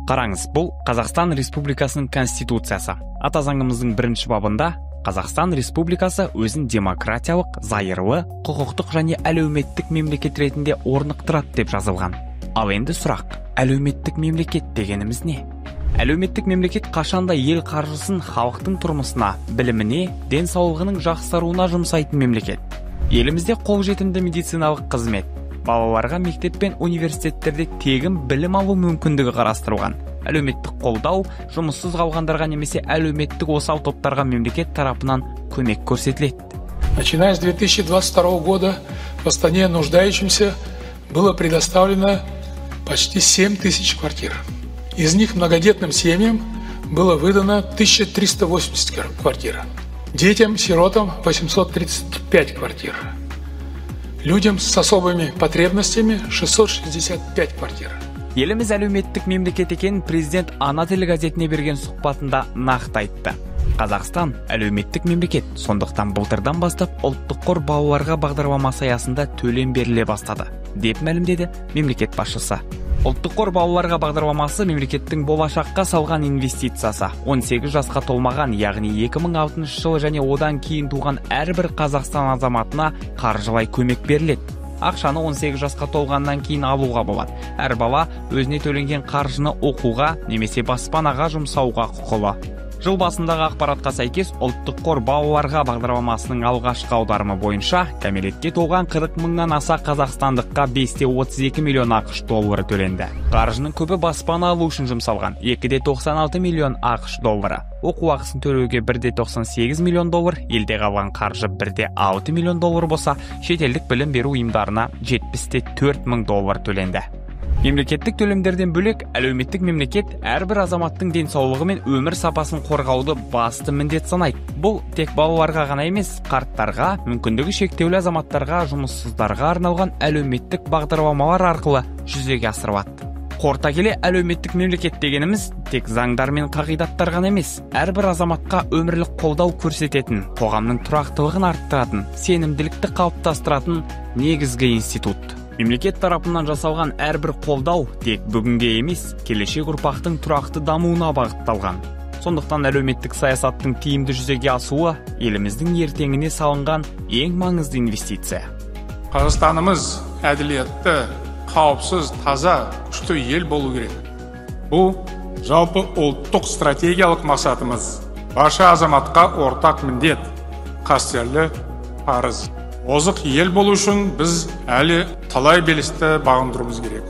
Қараңыз, бұл Қазақстан Республикасының Конституциясы. Ата заңымыздың бірінші бабында Қазақстан Республикасы өзін демократиялық, зайырлы, құқықтық және әлеуметтік мемлекет ретінде орнықтырады деп жазылған. Ал енді сұрақ, әлеуметтік мемлекет дегеніміз не? Әлеуметтік мемлекет қашанда ел қаржысын халықтың тұрмысына, біліміне, денсаулығының жақсаруына жұмсайтын мемлекет. Елімізде қолжетімді медициналық қызмет, балаларға мектеп пен университеттерде тегін білім алу мүмкіндігі қарастырылған. Әлеуметтік қолдау, жұмыссыз қалғандарға немесе әлеуметтік осал топтарға мемлекет тарапынан көмек көрсетіледі. Начиная с 2022 года в Астане нуждающимся было предоставлено почти 7 тысяч квартир. Из них многодетным семьям было выдано 1380 квартир. Детям-сиротам 835 квартир. Людям с особыми потребностями 665 квартир. Еліміз әлеуметтік мемлекет екенін президент Ана тілі газетіне берген сұхбатында нақты айтты. Қазақстан әлеуметтік мемлекет, сондықтан былтырдан бастап ұлттық қор балаларға бағдарламасы аясында төлем беріле бастады, деп мәлімдеді мемлекет басшысы. Ұлттық қор балаларға бағдарламасы мемлекеттің болашаққа салған инвестициясы. 18 жасқа толмаған, яғни 2006 жылы және одан кейін туған әрбір Қазақстан азаматына қаржылай көмек беріледі. Ақшаны 18 жасқа толғаннан кейін алуға болады. Әр бала өзіне төленген қаржыны оқуға немесе баспанаға жұмсауға құқылы. Жыл басындағы ақпаратқа сәйкес, ұлттық қор балаларға бағдарламасының алғашқы аударымы бойынша кәмелетке толған 40 мыңнан аса қазақстандыққа 5,32 миллион ақш доллары төленді. Қаржының көбі баспана алу үшін жұмсалған 2,96 миллион ақш доллары. Оқу ақысын төлеуге 1,98 миллион доллар, елде қалған қаржы 1,6 миллион доллар болса, шетелдік білім беру ұйымдарына 74 мың доллар төленді. Мемлекеттік төлемдерден бөлек, әлеуметтік мемлекет әрбір азаматтың денсаулығы мен өмір сапасын қорғауды басты міндет санайды. Бұл тек балаларға ғана емес, қарттарға, мүмкіндігі шектеулі азаматтарға, жұмыссыздарға арналған әлеуметтік бағдарламалар арқылы жүзеге асырылады. Қорыта келе, әлеуметтік мемлекет дегеніміз тек заңдар мен қағидаттар ғана емес, әрбір азаматқа өмірлік қолдау көрсететін, қоғамның тұрақтылығын арттыратын, сенімділікті қалыптастыратын негізгі институт. Мемлекет тарапынан жасалған әрбір қолдау тек бүгінге емес, келешек ұрпақтың тұрақты дамуына бағытталған. Сондықтан әлеуметтік саясаттың тиімді жүзеге асуы еліміздің ертеңіне салынған ең маңызды инвестиция. Қазақстанымыз әділетті, қауіпсіз, таза, күшті ел болу керек. Бұл жалпы ұлттық стратегиялық мақсатымыз. Барша азаматқа ортақ міндет, қастерлі парыз. Озық ел болу үшін біз әлі талай белесті бағындыруымыз керек.